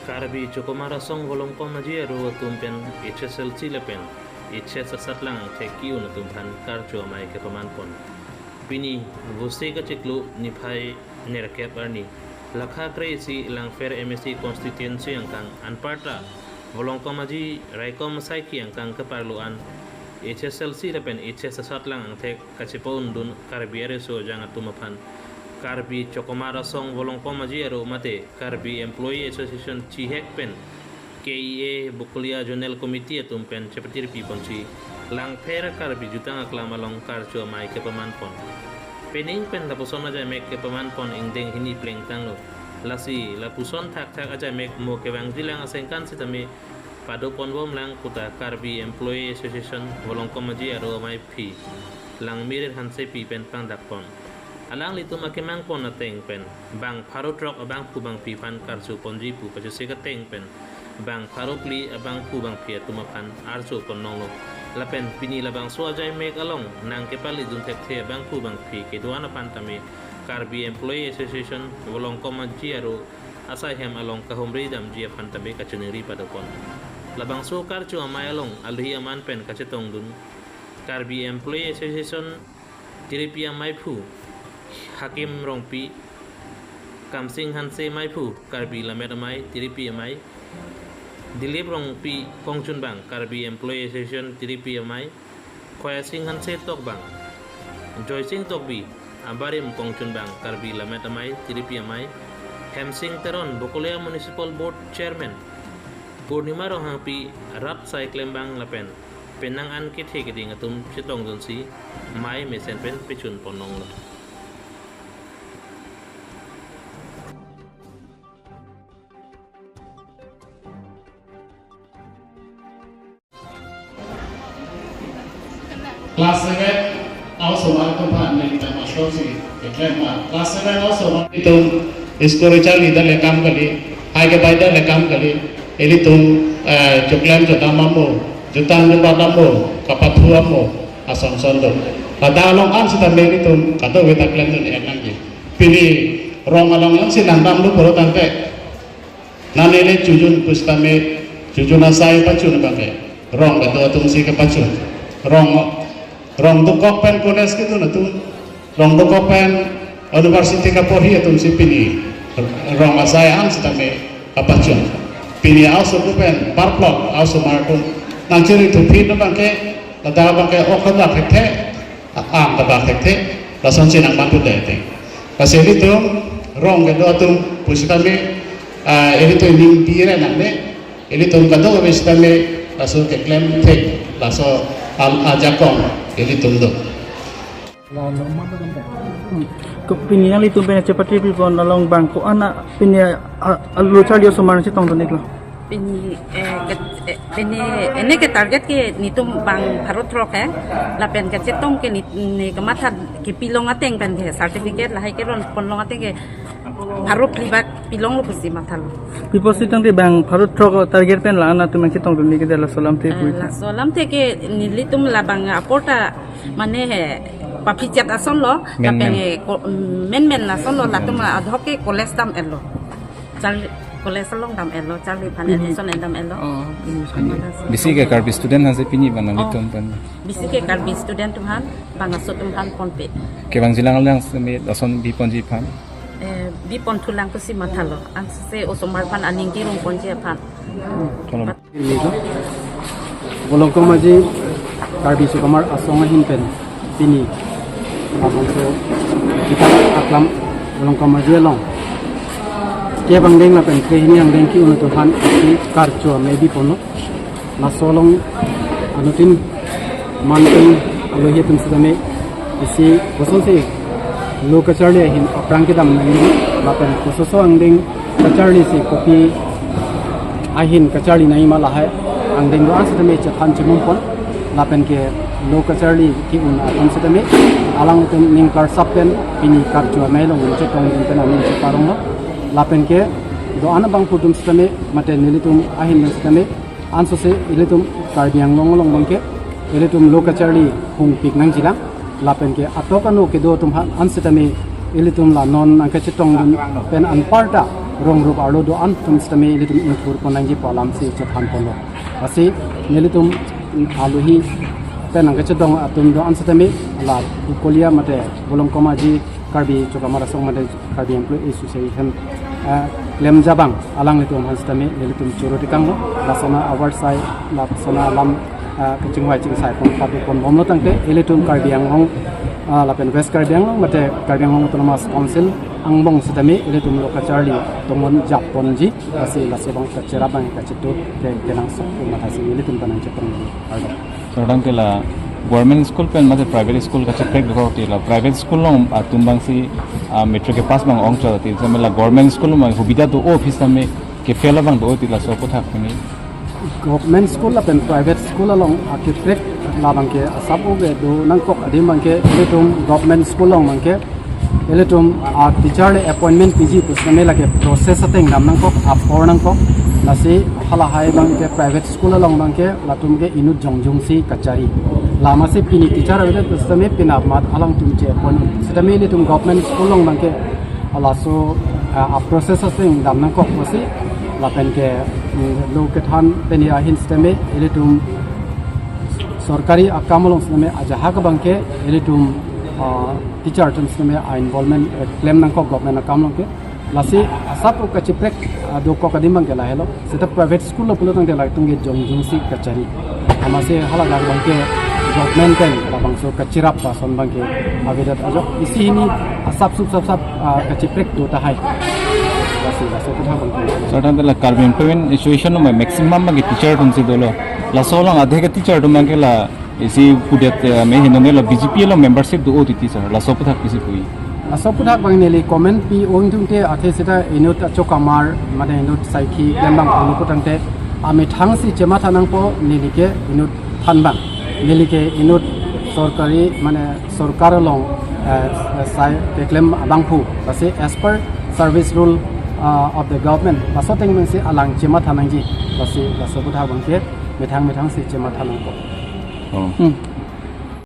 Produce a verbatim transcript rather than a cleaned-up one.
Karbi Chokomar Asong Volongkom Aji Aro atum pen H S L C lapen H S asatlang angthek ki-un atum aphan karcho amei kepaman pon. Pini Vose kachiklo niphai nerkep arni, lakha kre-isi Langpher M A C constituency angkang anparta Volongkom Aji Raikom asaiki angkang keparlo an H S L C lapen H S asatlang angthek kachepa-undun Karbi Riso Ejang atum aphan Karbi Chokomar Asong Volongkom Aji Aro mate Karbi Employee Association chihek pen K E A Bokolia Zonal Committee atum pen chepatirpi ponsi Langpher Karbi Jutang Aklam along karcho amei kepaman pon. Pening pen lapuson ajaimek kepaman pon ingdeng hini plengtanglo. Lasi lapuson thakthak ajaimek mo kevangjilang asengkan sitame pado ponbomlang puta Karbi Employee Association Volongkom Aji Aro ameiphu Langmirit Hansepi pen pangdak pon. Alanglitum akemang pon ateng pen bang pharo throk abangphu bangphi aphan karcho ponji pu kachesik ateng pen bang pharo phli abangphu bangphi atum aphan archo pon longlo. Lapen pini labangso ajaimek along nangkepalidun thekthe abangphu bangphi kedo-an aphan tame Karbi Employee Association Volongkom Aji Aro asai hem along kahumri damji aphan tame kachiningri pado pon. Labangso karcho amei along alohi aman pen kachetongdun Karbi Employee Association tiripi ameiphu Hakim Rongpi, Kamsing Hanse ameiphu Karbi Lammet Amei tiripi amei, Dilip Rongpi kongchunbang Karbi Employee Association tiripi amei, Khoyasing Hanse tokbang, Joysing Tokbi abarim kongchunbang Karbi Lammet Amei tiripi amei, Hemsing Teron Bokolia Municipal Board Chairman, Purnima Ronghangpi rat sai klembang lapen penang an kethe keding atum chetongdunsi mei mesen pen pechun pon longlo. Class seven, aosomar atum aphan neli ta master si keklem ma. Class seven aosomar itum school charlidam le kam kali, hai kebaidam le kam kali, ilitum, eh, choklem chodam amo, jutang jubat amo, kapathu amo, ason son do. Ladak along an sitame ilitum kadokave ta klemdun-et nangji. Pini rong along jongsi nangdamlo puro tangte, neli chojun pusitame, chojun asai pachun abangke rong kedo atumsi kepachun. Rong, rong dokok pen college kedun atum, rong dokok pen university kaporhi atumsi pini rong asai an sitame kapachun. Pini aoso pen parplok aosomar atum nangchiri thuphi abangke, ladak abangke ok kebak thekthe, a-, am kebak thekthe, lasonsi nangmantu dei te. Lasi ilitum rong kedo atum pusitame, ah, ilitum ningdire nangne, ilitum kadokave sitame laso keklem thek, laso al ajakong ilitum do. Ko pini nanglitum pen chepatirpi pon along bang ko-an a pini a, a lo charli osomar chetongdun-iklo? Pini, eh, ke, eh, pini, ini ke target ke netum bang pharo throk he. Lapen kachetong ke ne, ne kematha kepilong ateng pen ke certificate lahai keron ponlong ateng ke pharo phli bak pilonglo pusi mathalo. Pi apotsi tangte bang pharo throk target pen la-an atum chetongdun-ik ke laso alamthe Eh, pu. Laso alamthe ke nelitum labang apor ta mane he paphichat asonlo, Men lapen men. Eh, ko, mm, men men asonlo, latum adhok ke college dam-etlo. Charli, college along dam-etlo, charli aphan Hmm. admission dam-etlo. Oh, ini Amat asonlo. Bisi ke Karbi student hanse pini bana Oh. Ilitum pen. Bisi ke Karbi student atum aphan, bang aso atum aphan ponpe. Kevangjilang lang semi lason bi ponji aphan. Eh, bi ponthulang pusi mathalo. Ansi osomar aphan aning kirung ponji aphan. Tolong. Volongkom Aji Karbi Chokomar Asong ahin pen pini labangso Jutang Aklam Volongkom Aji along kep angdeng lapen krehini angdeng ki-un atum aphan isi karcho amei bi ponlo. Laso along anuttin manpeng alohi atum sitame isi kosonsi lo kacharli ahin aphrang kedam nangji lapen kososo angdeng kacharli si kopi ahin kacharli nangji ma lahai angdeng do-an sitame chethan chimum pon lapen ke lo kacharli ki-un atum sitame alangtum ning klarsap pen pini karcho amei along chetongdun pen aning cheparonglo lapen ke do-an abangphu atum sitame mate nelitum ahin atum sitame ansose ilitum Karbi Anglong along abangke ilitum lo kacharli hungpik nangjilang lapen ke atok ano kedo atum aphan an sitame ilitum la non nangkachetongdun pen anparta rong rup arlo do-an atum sitame ilitum ingthur pon nangji pu alam si chethan ponlo. Lasi nelitum alohi pen nangkachedong atum do-an sitame la Dukolia mate Bolongkom Aji Karbi Chokamar Asong mate Karbi Employee Association, eh, klemji abang alanglitum aphan sitame nelitum choro tekanglo. Lason avarsai, lason alam, eh, kachingvai chingsai pon patu pon bomlo tangte ilitum Karbi Anglong, eh, lapen West Karbi Anglong mate Karbi Anglong Autonomous Council angbong sitame ilitum lo kacharli tongon japponji, lasi laso abang kacherap abang kachetu ke kenangsot pu mathasi ilitum ta nangchetong arlo. Sir, tangte la government school pen mate private school kacheprek dokok ti la private school along atum abangsi, ah, matric kepass abang ongchot ti sitame la government school along hubidha do-o pu sitame ke-fail abang do-o ti laso aputhak pini. Government school lapen private school along akeprek labang ke asap oge do nangkok adim abang ke ilitum government school along abang ke ilitum a teacher le appointment piji pu sitame lake process ateng dam nangkok, apor nangkok. Lasi halahai abang ke private school along abang ke latum ke inut jongjung si kachari. Lama si pini teacher ave pu sitame penap mat alangtum che appointment. Sitame ilitum government school along abang ke laso, ah, a process ateng dam nangkok pusi lapen ke, mm, lo kethan pini ahin sitame ilitum sorkari akam along sitame ajahak abang ke ilitum, ah, teacher atum sitame a involvement, eh, klem nangkok government akam along ke. Lasi asap kacheprek, ah, dokok adim abang ke lahelo. Seta private school lo pulo tangte latum ke jongjung si kachari. Amatsi hala abang ke government pen labangso kacherap ason abang ke avedet ajok. Isi hini asap sup sap sap, ah, kacheprek do tahai. Lasi laso aputhak abang ke. Sir, tangte la Karbi Employment Association along maximum abang ke teacher atum si dolo. Laso along adhe ke teacher atum abang ke la isi pudet, eh, me hinone la B J P along membership do-o titi sir. Laso aputhak pisi puji. Laso aputhak abang neli comment pi-o ingtungte athe seta inut achokamar mane inut saikhi klem abang pu tangte amethang si chematha nangpo neli ke inut than abang. Neli ke inut sorkari mane sorkar along, eh, sai keklem abangphu. Lasi as per service rule, ah, of the government. Laso ateng abang si alang chematha nangji. Lasi laso aputhak abang ke methang methang si chematha nangpo. Oh. Hmm.